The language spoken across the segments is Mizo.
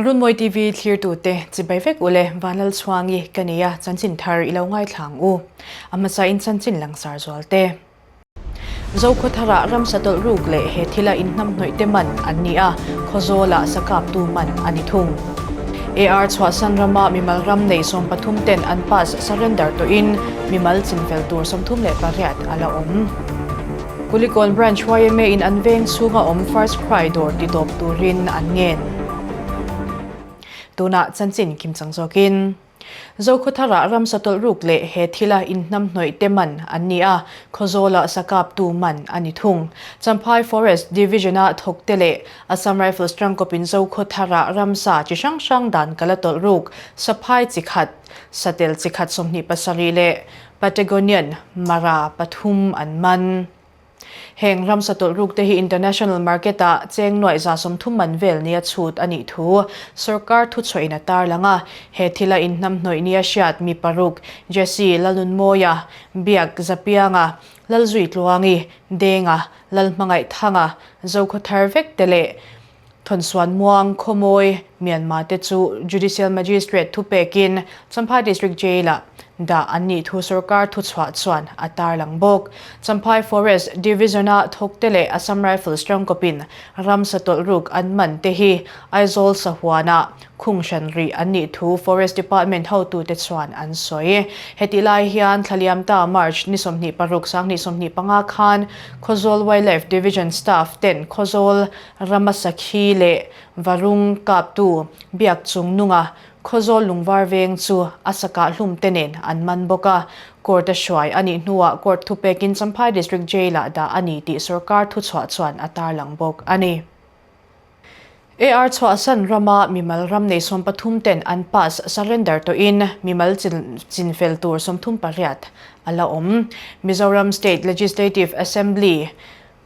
Runmawi TV thlirtute chibai vek ule Vanlalchhuangi ka nei a, chanchin thar i lo ngaithla ang u. A hmasa in chanchin langsar zual te. Zokhawtharah ramsa tawlh ruk leh he thila inhnamhnawih te man an ni a, Khawzawlah sakaptu man a ni thung. AR chhuahsan rama mimal ram nei 13 ten an pass surrender tawhin mimal chinfel tur 38 a la awm. Kulikawn Branch yma in an veng chhunga awm First Cry dawr titawp turin an ngen. Tunah chanchin kimchang zawkin. Zokhawtharah ramsa tawlh ruk leh he thila inhnamhnawih te man an ni a, Khawzawlah sakaptu man a ni thung. Champhai Forest Division-a thawkte leh Assam Rifles tangkawpin Zokhawtharah ramsa chi hrang hrang dan kala tawlh ruk, saphai chi khat, satel chi khat 27 leh Patagonian Mara pathum an man. Heng ramsa tawlh ruk te hi international market ah cheng nuaih 30 man vel nia chhut a nih thu sorkar thuchhuahin a tarlang a. He thila inhnamhnawih nia hriat mi paruk, Jesse Lalnunmawia, Biak Zapianga, Lalzui Tluangi, Denga, Lalhmangaih Thanga, Zokhawthar vek te leh Thawnsuan Muang, Khawmawi, Myanmar te chu Judicial Magistrate thupekin Champhai District Jail-ah dah an nih thu sorkar thuchhuah chuan a tarlang bawk. Champhai Forest Division-a thawkte leh Assam Rifles tangkawpin ramsa tawlh ruk an man te hi Aizawl sahuanah khung hran rih an nih thu Forest Department hotute chuan an sawi. Hetih lai hian thlaliamta March ni 26 2025 khan Khawzawl Wildlife Division staff ten Khawzawl Rama Sakhi leh Varung kaptu Biak chung nunga Khawzawl Lungvar veng chu a sakah hlum te nen an man bawk a. Court a hruai a nih hnuah court thupekin Champhai District Jail-ah dah a ni tih sorkar thuchhuah chuan a tarlang bawk a ni. AR chhuahsan rama mimal ram nei 13 ten an pass surrender tawhin mimal chinfel tur 38 a la awm. Mizoram State Legislative Assembly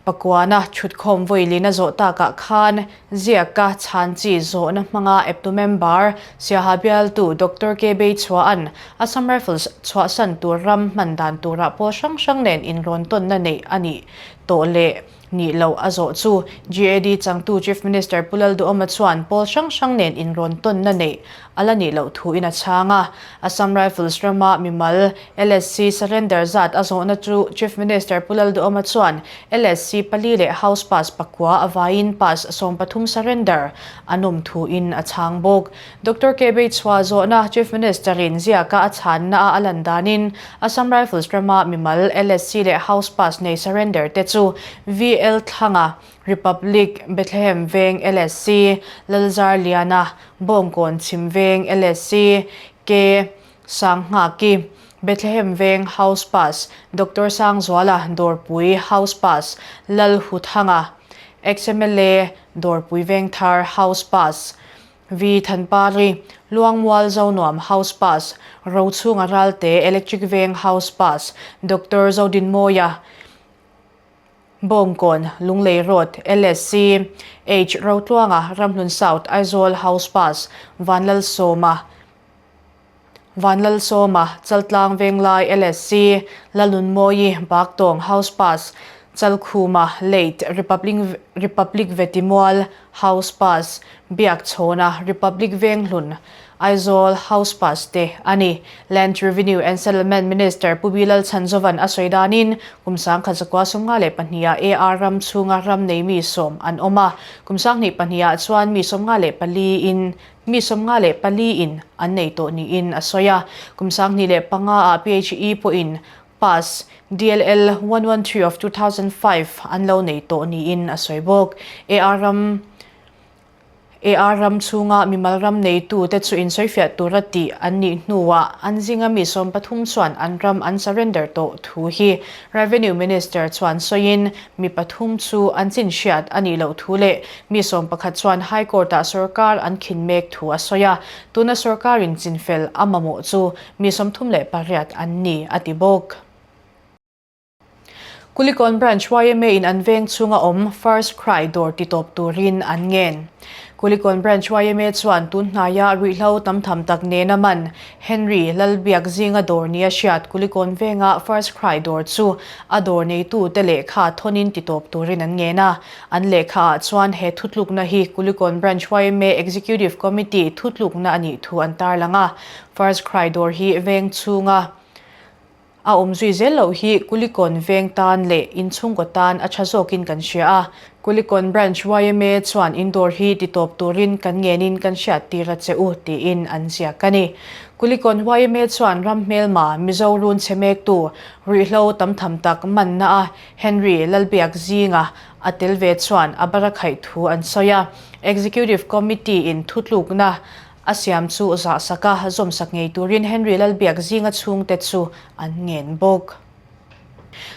Pakuana chhutkhawm vawilin a zawh takah khan ziaka chhan chi zawhna hmanga eptu member Siaha bialtu Doctor K Beichhua'n Assam Rifles chhuahsan tur ram hman dan turah pawl hrang hrang nen inrawn tawnna neih a nih tawh leh nih loh a zawh chu GAD changtu Chief Minister Pu Lalduhoma chuan pawl hrang hrang nen inrawn tawnna neih a la nih loh thuin a chhang a. Assam Rifles rama mimal LSC surrender zat a zawhna chu Chief Minister Pu Lalduhoma chuan LSC pali leh House Pass pakua a vaiin pass 13 surrender an awm thuin a chhang bawk. Doctor K Beichhua zawhna Chief Minister-in ziaka a chhanna a a lan danin Assam Rifles rama mimal LSC leh House Pass nei surrender te chu VL Thlanga, Republic, Bethlehem Veng LSC, Lalzar Liana, Bawngkawn Chhim Veng LSC, K Sanghngaki, Bethlehem Veng House Pass, Doctor Sangzuala, Dawrpui House Pass, Lal Huthanga, Ex-MLA, Dawrpui Vengthar House Pass, V Thanpari, Luangmual Zonuam House Pass, Rochhunga Ralte Electric Veng House Pass, Doctor Zodinmawia, Bawngkawn, Lunglei Road, LSC, H Rotluanga, Ramhlun South, Aizawl House Pass, Vanlalsawma, Vanlalsawma, Chaltlang Venglai, LSC, Lalnunmawi, Baktawng House Pass, Chalkhuma, Late, Republic, Republic Vetimual House Pass, Biakchhawna, Republic Venghlun, Aizawl House Pass te a ni. Land Revenue and Settlement Minister Pu Bilal Chhanzovan a sawi danin kum 1952 ah AR ram chhunga ram nei mi sawm an awm a, kum 2002 ah chuan mi 54 in mi 54 in an nei tawh niin a sawi a. Kum 2005 ah PHE pawhin Pass, DLL 113 of 2005 an lo nei tawh niin a sawi bawk. AR ram AR ram chhunga mimal ram neitu te chu insawifiah tura tih an nih hnuah an zinga mi 13 chuan an ram an surrender tawh thu hi Revenue Minister chuan sawiin mi pathum chu an chin hriat a nih loh thu leh mi 11 chuan High Court-ah sorkar an khin mek thu a sawi a, tuna sorkarin chinfel a mamawh chu mi 38 an ni a ti bawk. Kulikawn Branch yma in an veng chhunga awm First Cry dawr titawp turin an ngen. Kulikawn Branch yma chuan tun hnaia ruihhlo tam tham tak nena man Henry Lalbiakzinga dawr nia hriat Kulikawn venga First Cry dawr chu a dawr neitute lehkha thawnin titawp turin an ngen a. An lehkhaah chuan he thutlukna hi Kulikawn Branch yma Executive Committee thutlukna a nih thu an tarlang a. First Cry dawr hi veng chhunga A awm zui zel loh hi Kulikawn veng tan leh inchhungkaw tan a tha zawkin kan hria a. Kulikawn Branch yma chuan in dawr hi titawp turin kan ngenin kan hriattir a che u tiin an ziak a ni. Kulikawn yma chuan ram hmelma Mizo run chhe mektu ruihhlo tam tham tak manna a Henry Lalbiak zinga a tel ve chuan a barakhaih thu an sawi a. Executive Committee in thutlukna A siam chu zahsak a, zawmsak ngei turin Henry Lalbiak zinga chhungte chu an ngen bawk.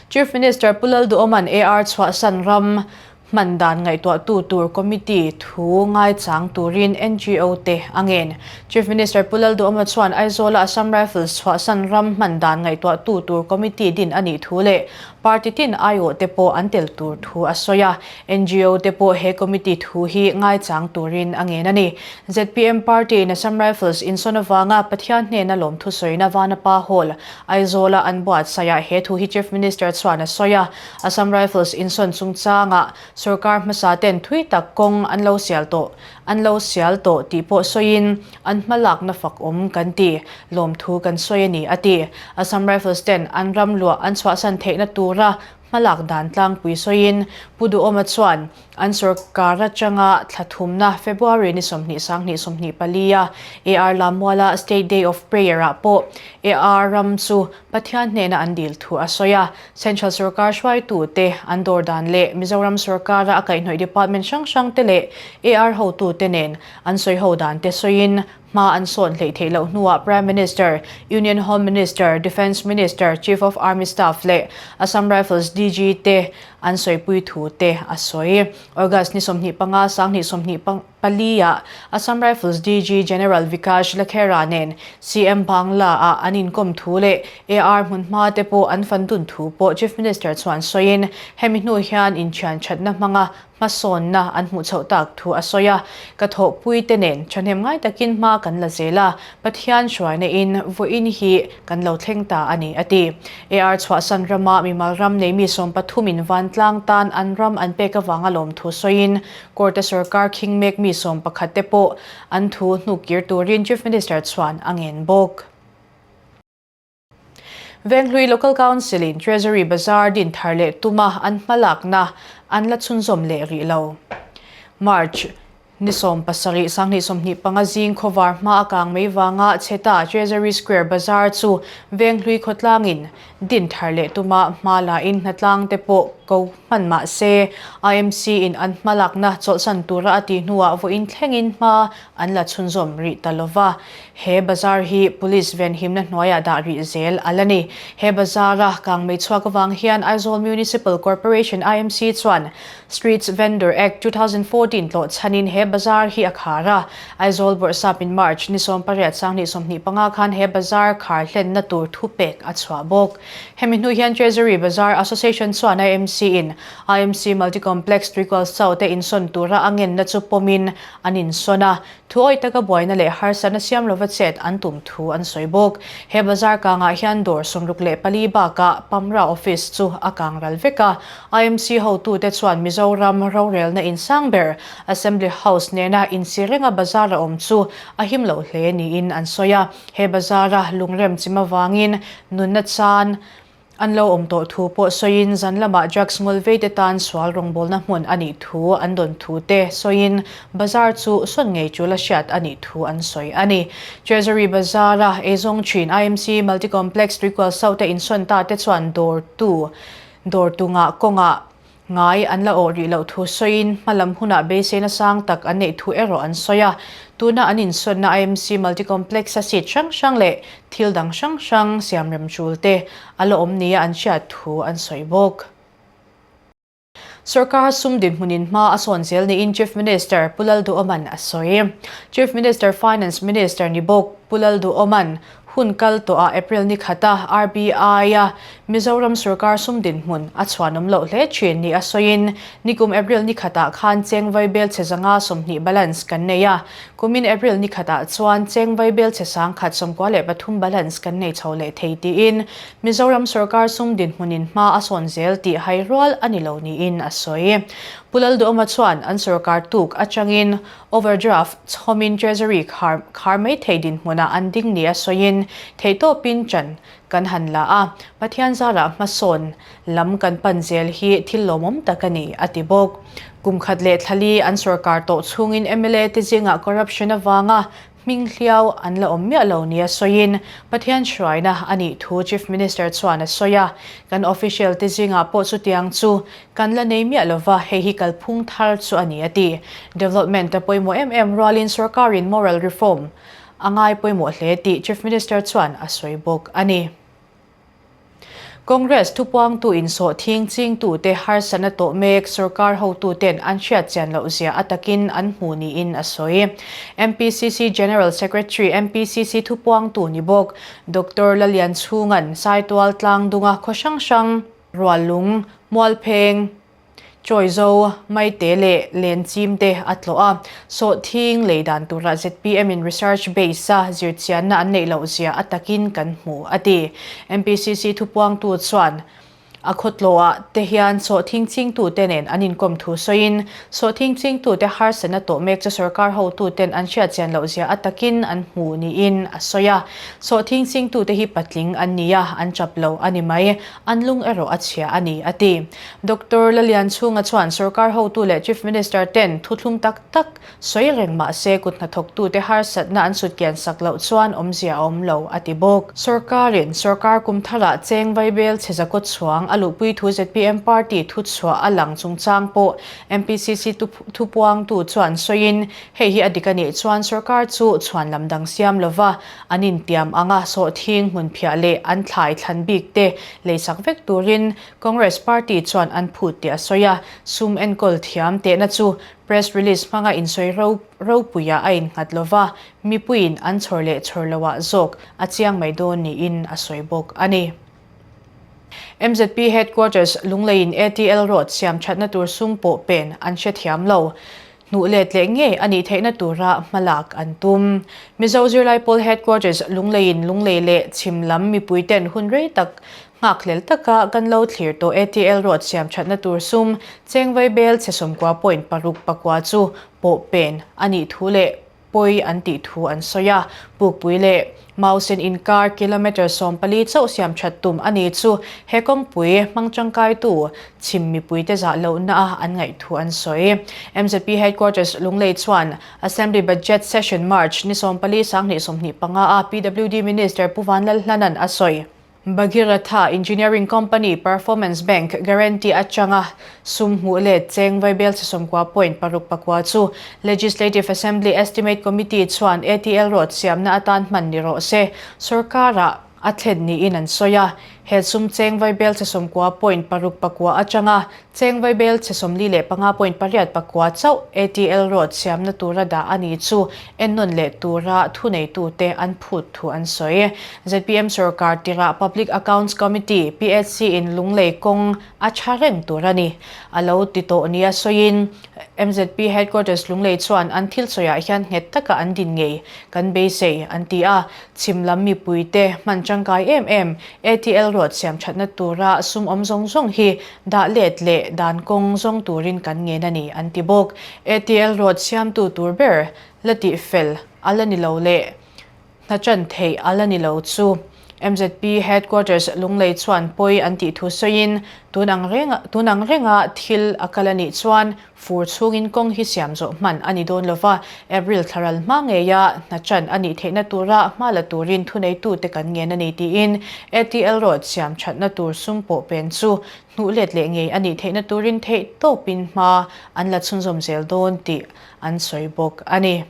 Chief Minister Pu Lalduhawma'n AR chhuahsan ram hman dan ngaihtuahtu tur committee thu ngaichang turin NGO te a ngen. Chief Minister Pu Lalduhawma chuan Aizawla Assam Rifles chhuahsan ram hman dan ngaihtuahtu tur committee din a nih thu leh party tin aiawh te pawh an tel tur thu a sawi a. NGO te pawh he committee thu hi ngaichang turin a ngen a ni. Zpm party in Assam Rifles insawn avanga Pathian hnena lawmthu sawina Vanapa Hall, Aizawla an buatsaihah he thu hi Chief Minister chuan a sawi a. Assam Rifles insawn chungchangah sorkar hmasa ten thui tak kawng an lo sial tawh an lo sial tawh tih pawh sawiin an hmalakna fak awm kan ti, lawmthu kan sawi a ni, a ti. Assam Rifles ten an ram luah an chhuahsan theihna tura Hmalak dan tlangpui sawiin Pu Duhawma chuan an sorkar atanga thla thumna February ni 20 sanghnih 24 a AR Lammuala State Day of Prayer ah pawh AR ram chu Pathian hnena an dil thu a sawi a. Central sorkar hruaitute an dawr dan leh Mizoram sorkara a kaihhnawih department hrang hrangte leh AR hotute nen an sawiho dan te sawiin Hma an sawn hleih theih loh hnuah Prime Minister, Union Home Minister, Defence Minister, Chief of Army Staff leh Assam Rifles DG te an sawipui thu te a sawi. August ni 25, 2024 ah Assam Rifles DG General Vikash Lakhera nen CM Bangla ah an inkawm thu leh AR hmunhma te pawh an fan dun thu pawh Chief Minister chuan sawiin hemi hnu hian inthian thatna hmanga Hmasawnna an hmuh chhoh tak thu a sawi a, Ka thawhpuite nen thahnem ngai takin hma kan la zel a, Pathian hruaina in vawiin hi kan lo thleng ta a ni, a ti. AR chhuahsan rama mimal ram nei mi 13 in vantlang tan an ram an pek avanga lawmthu sawiin Court-a sorkar khing mek mi 11 te pawh an thu hnuk kir turin Chief Minister chuan a ngen bawk. Venghlui Local Council in Treasury Bazar din thar leh tuma an hmalakna an la chhunzawm leh rih lo. March ni 17 2025 zing khawvar hma a kang mai vanga chheta Treasury Square Bazar chu Venghlui khawtlangin din thar leh tuma hma la in hnatlang te pawh ko hman mah se IMC in an hmalakna chawlhsan tura a tih hnuah vawiin thlengin hma an la chhunzawm rih ta lova. He bazar hi Police venhimna hnuaiah dah rih zel a la ni. He bazara kangmei chhuak avang hian Aizawl Municipal Corporation, IMC, chuan Streets Vendor Act 2014 tlawh chhanin he bazar hi a khar a. Aizawl Bawrhsap in March ni 18 sanghnih 25 khan he bazar khar hlenna tur thupek a chhuah bawk. Hemi hnu hian Treasury Bazar Association chuan IMC in IMC Multi Complex Tuikual South-a insawn tura a ngenna chu pawmin an insawn a. Thuawi taka buaina leh harsatna siam lova chet an tum thu an sawi bawk. He bazar kangah hian dawr 64 bakah Pamra office chu a kang ral vek a. IMC hotute chuan Mizoram rorelna insang ber Assembly House nena insi renga bazar a awm chu a him lo hle niin an sawi a. He bazara lungrem chim avangin nunna chan An lo awm tawh thu pawh sawiin zan lamah drugs ngawl vei te tan sual rawngbawlna hmun a nih thu an dawn thu te sawiin bazar chu sawn ngei tul a hriat a nih thu an sawi a ni. Treasury Bazar a eizawng thin IMC Multi Complex Tuikual South a insawn ta te chuan dawrtu dawrtu ngah kawngah Ngai an la awh rih loh thu sawiin hmalam hunah beiseina sang tak an neih thu erawh an sawi a. Tuna an insawnna IMC Multi-Complex-a seat hrang hrang leh thil dang hrang hrang siamrem tul te a la awm nia an hriat thu an sawi bawk. Sorkar sum dinhmunin hma a sawn zel niin Chief Minister Pu Lalduhoma'n a sawi. Chief Minister Finance Minister ni bawk Pu Lalduhoma'n. Hun kal tawhah April ni khata RBI-a Mizoram sorkar sum dinhmun a chhuanawm loh hle thin ni a sawiin, nikum April ni khatah khan cheng vaibel chhe zanga 20 balance kan nei a, kumin April ni khatah chuan cheng vaibel chhe 1013 balance kan nei chho leh thei tiin Mizoram sorkar sum dinhmunin hma a sawn zel tih hai rual a ni lo niin a sawi. Pu Lalduhawma chuan an sorkar tuk atangin Overdraft chhawmin Treasury khar khar mai thei dinhmunah an ding nia sawiin theihtawpin chan kan han la a, Pathian zarah hmasawn lam kan pan zel hi thil lawmawm tak a ni, a ti bawk. Kum khat leh thlali an sorkar tawh chhungin mla te zingah corruption avanga hming hliau an la awm miah lo nia sawiin Pathian hruaina a nih thu Chief Minister chuan a sawi a, kan official te zingah pawh chutiang chu Kan la nei miah lova, hei hi kalphung thar chu a ni a ti. Development a pawimawh em em rualin sorkarin moral reform a ngai pawimawh hle tih Chief Minister chuan a sawi bawk a ni. Congress thupuangtu insawh thing chingtute harsatna tawh mek sorkar hotuten an hriat chian loh zia a takin an hmu niin a sawi. MPCC General Secretary MPCC thupuangtu ni bawk Doctor Lalianchhunga'n Saitual tlangdunga khaw hrang hrang Ruallung, Mualpheng, Chawizo, Maite leh Lenchim te a tlawh a. Sawhthing lei dan tura zpm in research base a zirchianna an neih loh zia a takin kan hmu, a ti. MPCC thupuangtu chuan a khawtlawhah te hian sawhthing chingtute nen an inkawm thu sawiin, sawhthing chingtute harsatna tawh mek chu sorkar hotuten an hriatchian loh zia a takin an hmu niin a sawi a. Sawhthing chingtute hi patling an ni a, an chap lo a ni mai. An lung erawh a chhia a ni, a ti. Doctor Lalianchhunga chuan sorkar hotu leh Chief Minister ten thuthlung tak tak sawi reng mah se kut hnathawktute harsatna an sut kian sak loh chuan awmzia a awm lo, a ti bawk. Sorkarin sorkar kum tharah cheng vaibel chhe zakawt chhuang a luhpui thu zpm party thuchhuah a lang chungchang pawh MPCC thupuangtu chuan sawiin hei hi a dik a nih chuan sorkar chu chhuan lam dang siam lova An intiam anga sawhthing hmunphiah leh an thlai thlan bik te leisak vek turin Congress party chuan an phut tih a sawi a, sum enkawl thiam tehna chu press release hmanga insawi ropuiah a innghat lova, mipuiin an chhawr leh chhawr loah zawk a chiang mai dawn niin a sawi bawk a ni. MZP Headquarters Lungleiin ATL Road siam thatna tur sum pawh pen an hrethiam lo. Hnuh let leh ngei a nih theihna tura hmalak an tum. Mizo Zirlai Pawl Headquarters Lungleiin Lunglei leh chhim lam mipuiten hun rei tak nghakhlel taka kan lo thlir tawh ATL Road siam thatna tur sum chengvai bel chhe 19.6 pakua chu pawh pen a nih thu leh pawi an tih thu an sawi a, Pukpui leh Mausen inkar kilometre 14 chauh siam that tum a ni chu he kawngpui hmang tangkaitu chhim mipuite zah lohna a an ngaih thu an sawi. MZP Headquarters Lunglei chuan Assembly Budget Session March ni 14 2025 a PWD Minister Pu Vanlalhlanan a sawi. Bhagiratha Engineering Company Performance Bank Guarantee atanga sum hmuh leh cheng vaibel chhe 90.6 pakua chu Legislative Assembly Estimate Committee chuan ATL Road siamna atan hman ni rawh se sorkarah a thlen niin an sawi a. He sum cheng vaibel chhe 90.6 pakua atanga cheng vaibel chhe 45.8 pakua chauh ATL Road siamna tura dah a ni chu ennawn leh tura thuneitute an phut thu an sawi. Zpm sorkar tirah Public Accounts Committee, PAC, in Lunglei kawng a tha reng tur a ni a lo ti tawh nia sawiin MZP Headquarters Lunglei chuan an thil sawiah hian nghet taka an din ngei kan beisei an ti a. Chhim lam mipuite hman tangkai em em ATL Road siam thatna tura sum awm zawng zawng hi dah let leh dan kawng zawng turin kan ngen a ni an ti bawk. ATL Road siamtu tur ber la tih fel a la ni lo leh hna chan theih a la ni lo chu MZP Headquarters Lunglei chuan pawi an tih thu sawiin tun ang reng tun ang renga thil a kal a nih chuan fur chhungin kawng hi siam zawh hman a ni dawn lova, April thlaral hma ngeia hna chan a nih theihna tura hma la turin thuneitute kan ngen a ni tiin ATL Road siam thatna tur sum pawh pen chu hnuh let leh ngei a nih theihna turin theih tawpin hma an la chhunzawm zel dawn tih an sawi bawk a ni.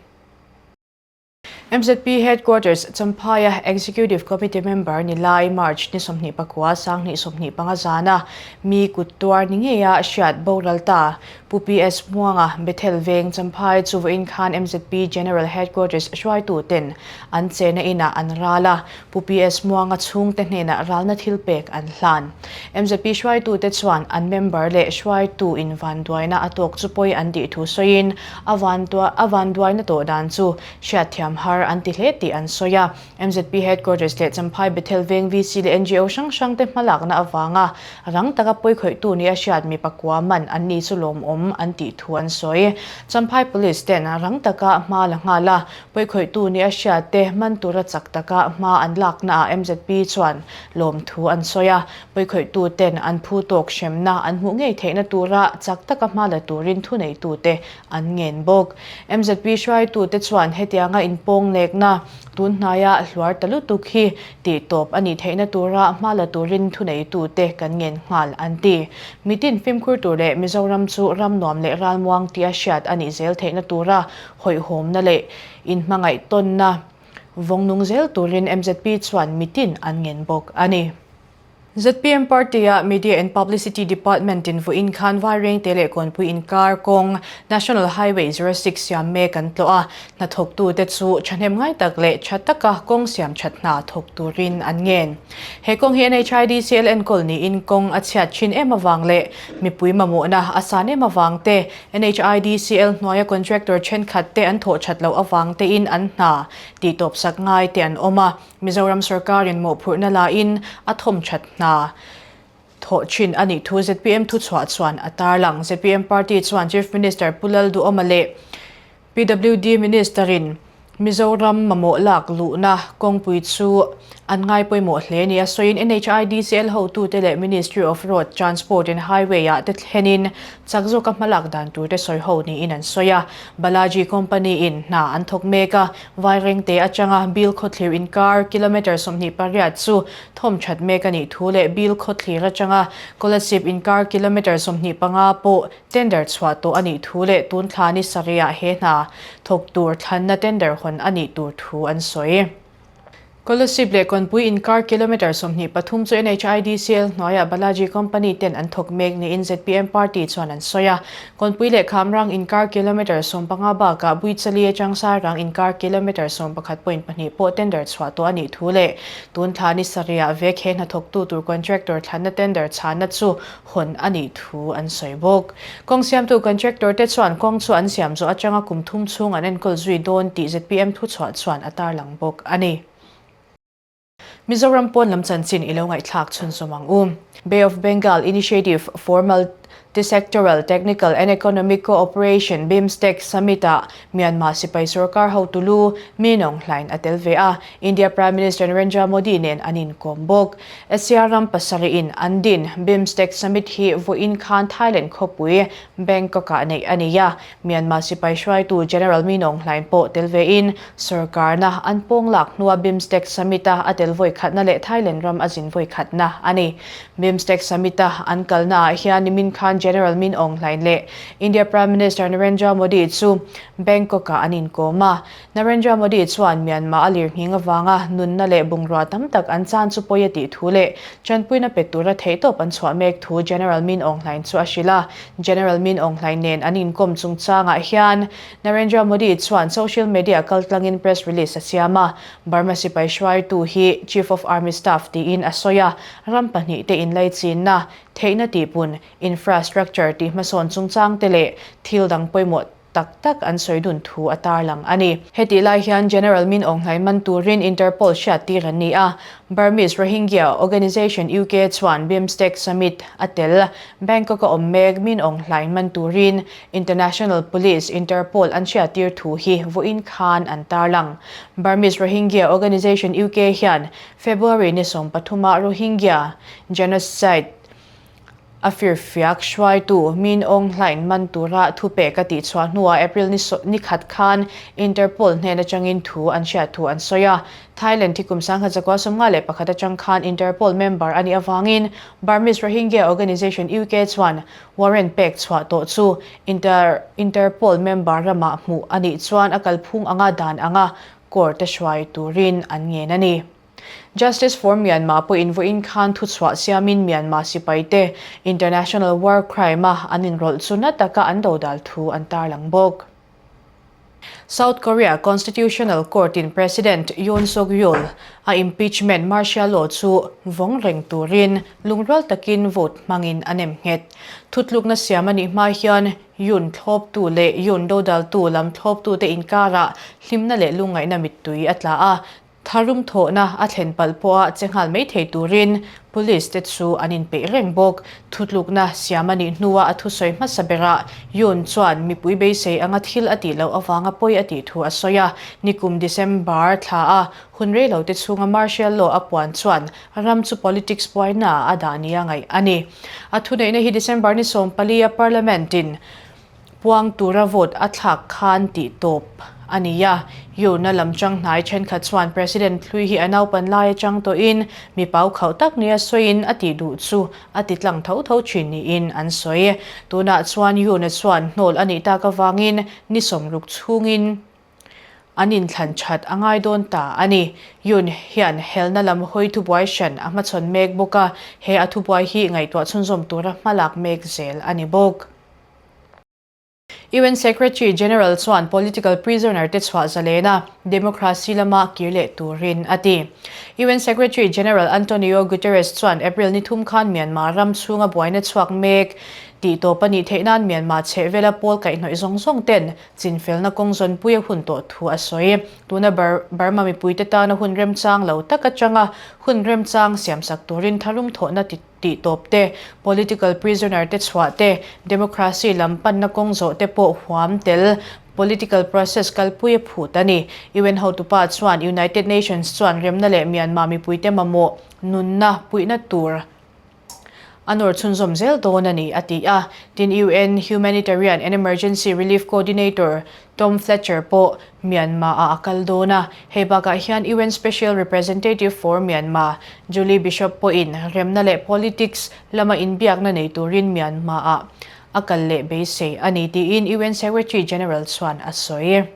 MZP Headquarters, Champhaia Executive Committee member ni lai March ni 29 2025 zana mi kut tuar ni ngeia hriat boral ta Pu PS Muanga, Bethel Veng, Champhai chu vawiin khan MZP General Headquarters hruaitu ten an chena inah an ral a, Pu PS Muanga chhungte hnenah ralna thil pek an hlan. MZP hruaitute chuan an member leh hruaitu in vanduaina a tawk chu pawi an tih thu sawiin a vanduaina tawh dan chu hriatthiam har an ti hle tih an sawi a. MZP Headquarters leh Champhai Bethel Veng VC leh NGO hrang hrangte hmalakna avanga rang taka pawikhawihtu nia hriat mi pakua man an ni chu lawmawm an tih thu an sawi. Champhai Police ten rang taka hma la nghal a, Pawikhawihtu nia hriat te man tura chak taka hma an laknaah MZP chuan lawmthu an sawi a, pawikhawihtu ten an phu tawk hremna an hmuh ngei theihna tura chak taka hma la turin thuneitute an ngen bawk. MZP hruaitute chuan hetianga inpawng lekna tun hnaia hluar ta lutuk hi tih tawp a nih theihna tura hma la turin thuneitute kan ngen nghal an ti. Mitin fimkhur tur leh Mizoram chu ram nuam leh ralmuang tia hriat a nih zel theihna tura hawihhawmna leh inhmangaih tawnna vawng nung zel turin MZP chuan mitin an ngen bawk a ni. ZPM Party-a Media and Publicity Department-in vawiin khan Vairengte leh Kawnpui inkar kawng National Highway 06 siam mek an tlawh a, hnathawktute chu thahnem ngai tak leh tha taka kawng siam that hna thawk turin an ngen. He kawng hi NHIDCL enkawl niin kawng a chhiat thin em avang leh mipui mamawhna a san em avang te NHIDCL hnuaia contractor thenkhat te an thawh that loh avang tein an hna tih tawp sak ngai te an awm a, Mizoram sorkarin mawhphurhna lain a thawm that hna thawh thin a nih thu zpm thuchhuah chuan a tarlang. Zpm party chuan Chief Minister Pu Lalduhoma leh PWD Minister-in Mizoram mamawh lak luhna kawngpui chu an ngai pawimawh hle nia sawiin NHIDCL hotute leh Ministry of Road Transport and Highway-ah te thlenin chak zawka hmalak dan turte sawi ho niin an sawi a. Balaji Company-in hna an thawk mek a, Vairengte atanga Bill khawthlir inkar kilometre 28 chu thawm that mek a nih thu leh Bill khawthlir atanga Kolasib inkar kilometre 25 pawh Tender chhuah tawh a nih thu leh tun thla ni sarihah he hna thawk tur thlanna tender hawn a nih tur thu an sawi. Kolasib leh Kawnpui inkar kilometre 23 chu NHIDCL hnuaiah Balaji Company ten an thawk mek niin zpm party chuan an sawi a. Kawnpui leh Khamrang inkar kilometre 15 bakah Buichali atang Sairang inkar kilometre 11.2 pawh tender chhuah tawh a nih thu leh tun thla ni sarihah vek he hna thawktu tur contractor thlanna tender chhanna chu hawn a nih thu an sawi bawk. Kawng siamtu contractor te chuan kawng chu an siam zawh atanga kum thum chhung an enkawl zui dawn tih zpm thuchhuah chuan a tarlang bawk a ni. Mizoram pawn lam chanchin i lo ngaihthlak chhunzawm ang u. Bay of Bengal Initiative for Multisectoral Technical and Economic Cooperation, BIMSTEC, Summit-ah Myanmar sipai sorkar hotu lu Min Aung Hlaing a tel ve a, India Prime Minister Narendra Modi nen an inkawm bawk. Asia ram pasarihin an din BIMSTEC Summit hi vawiin khan Thailand khawpui Bangkok-ah neih a ni a, Myanmar sipai hruaitu General Min Aung Hlaing pawh tel vein sorkarna an pawng lak hnua BIMSTEC Summit-a a tel vawi khatna leh Thailand ram a zin vawi khatna a ni. BIMSTEC Summit-a an kalnaah hian nimin khan General Min Aung Hlaing leh India Prime Minister Narendra Modi chu Bangkok-ah an inkawm a. Narendra Modi chuan Myanmar a lirnghing avanga nunna leh bungrua tam tak an chan chu pawi a tih thu leh tanpuina pe tura theihtawp an chhuah mek thu General Min Aung Hlaing chu a hrilh a. General Min Aung Hlaing nen an inkawm chungchangah hian Narendra Modi chuan social media kaltlangin press release a siam a. Burma sipai hruaitu hi Chief of Army Staff tiin a sawi a, ram pahnihte inlaichinna, theihna tihpun, infrastructure tih hmasawn chungchangte leh thil dang pawimawh tak tak an sawi dun thu a tarlang a ni. Hetih lai hian General Min Aung Hlaing man turin Interpol hriattir an ni a, Burmese Rohingya Organisation UK chuan BIMSTEC Summit a tel. Bangkok-a awm mek Min Aung Hlaing man turin International Police, Interpol, an hriattir thu hi vawiin khan an tarlang. Burmese Rohingya Organisation UK hian February ni 13 Rohingya genocide A firfiak hruaitu Min Aung Hlaing man tura thupek a tihchhuah hnuah April ni khat khan Interpol hnen atangin thu an hriat thu an sawi a. Thailand hi kum 1951 atang khan Interpol member a nih avangin Burmese Rohingya Organisation UK chuan warrant pek chhuah tawh chu Interpol member ramah hmuh a nih chuan a kalphung anga dan anga. Court-a hruai turin an ngen a ni. Justice for Myanmar pawhin vawiin khan thuchhuah siamin Myanmar sipaite international war crime-a an inrawlh chu na taka an dodal thu an tarlang bawk. South Korea Constitutional Court-in President Yoon Suk Yeol a impeachment martial law chu vawng reng turin lungrual takin vote hmangin a nem nghet. Thutlukna siam a nih hma hian Yoon thlawptu leh Yoon dodaltu lam thlawptute inkarah hlimna leh lungngaihna mittui a tla a, Tharum thawhna a thlen palh pawha che nghal mai thei turin Police te chu an inpeih reng bawk. Thutlukna siam a nih hnua a thusawi hmasa berah Yoon chuan mipui beisei anga thil a tih loh avanga pawi a tih thu a sawi a. Nikum December thla a hun rei lo te chhunga martial law a puan chuan ram chu politics buaina ah a dah nia ngaih a ni. A thuneihna hi December ni 14 a Parliament in Puang tura vote a thlak khan tih tawp a ni a. Yuna lam chang hnai thenkhat chuan President hlui hi a naupan lai atang tawhin mi pau khauh tak nia sawiin a tih duh chu a ti tlang tho tho thin niin an sawi. Tunah chuan Yuna chuan hnawl a nih tak avangin ni 60 chhungin An inthlan that a ngai dawn ta a ni. Yoon hian helna lam hawi thubuai hran a hmachhawn mek bawk a, he a thubuai hi ngaihtuah chhunzawm tura hmalak mek zel a ni bawk. UN Secretary General chuan political prisoner te chhuah zalen a, democracy lama kir leh turin a ti. UN Secretary General Antonio Guterres chuan April ni thum khan Myanmar ram chhunga buaina chhuak mek tih tawp a nih theih nan Myanmar chhehvela pawl kaihhnawih zawng zawng ten Chinfelna kawng zawnpui a hun tawh thu a sawi. Tuna Burma mipuite tana hun remchang lo tak atanga hun remchang siamsak turin tharum thawhna tih tawp te, political prisoner te chhuah te, democracy lam panna kawng zawh te pawh huam tel political process kalpui a phut a ni. UN hotupa chuan United Nations chuan remna leh Myanmar mipuite mamawh nunna puihna tur A nawr chhunzawm zel dawn a ni, a ti a. Tin, UN Humanitarian and Emergency Relief Coordinator Tom Fletcher pawh Myanmar-ah a kal dawn a. Hei bakah hian UN Special Representative for Myanmar Julie Bishop pawhin remna leh politics lama inbiakna nei turin Myanmar-ah a kal leh beisei a ni tiin UN Secretary General chuan a sawi.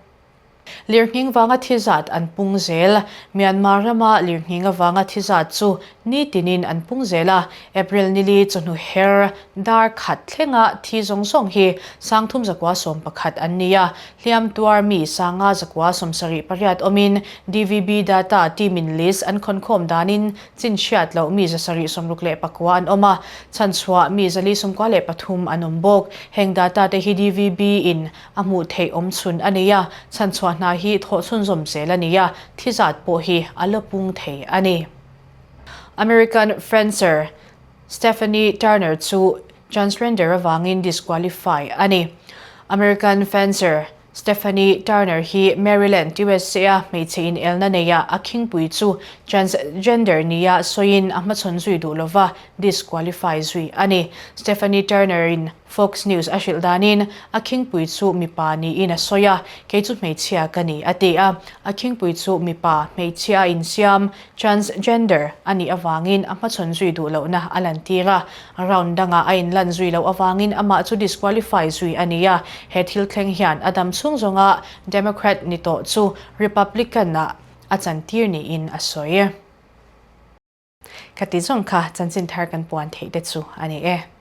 Lirnghing vanga thi zat an pung zel. Myanmar rama lirnghing avanga thi zat chu nitinin an pung zel a, April nili chawhnu her dar khat thlenga thi zawng zawng hi 3111 an ni a, hliam tuar mi 578 awmin DVB data team in list an khawnkhawm danin chin hriat loh mi 769 an awm a, chhanchhuah mi 493 an awm bawk. Heng data te hi DVB in A hmuh theih awm chhun a nei a, chhanchhuah hna hi thawh chhunzawm zel a ni a, thi zat pawh hi a la pung thei a ni. American fencer Stephanie Turner chu transgender avangin disqualify a ni. American fencer Stephanie Turner hi Maryland, USA-a hmeichhe inelna neia a khingpui chu transgender nia sawiin a hmachhawn zui duh lova disqualify zui a ni. Stephanie Turner-in Fox News a hrilh danin, a khingpui chu mipa niin a sawi a, kei chu hmeichhia ka ni, a ti a. A khingpui chu mipa, hmeichhia a insiam, transgender, a nih avangin a hmachhawn zui duh lohna a lantir a. Round dangah a inlan zui loh avangin amah chu disqualify zui a ni a. He thil thleng hian a dam chhung zawnga Democrat ni tawh chu Republican-ah a chantir niin a sawi. Ka ti zawng kha chanchin thar kan puan theih te chu a ni e.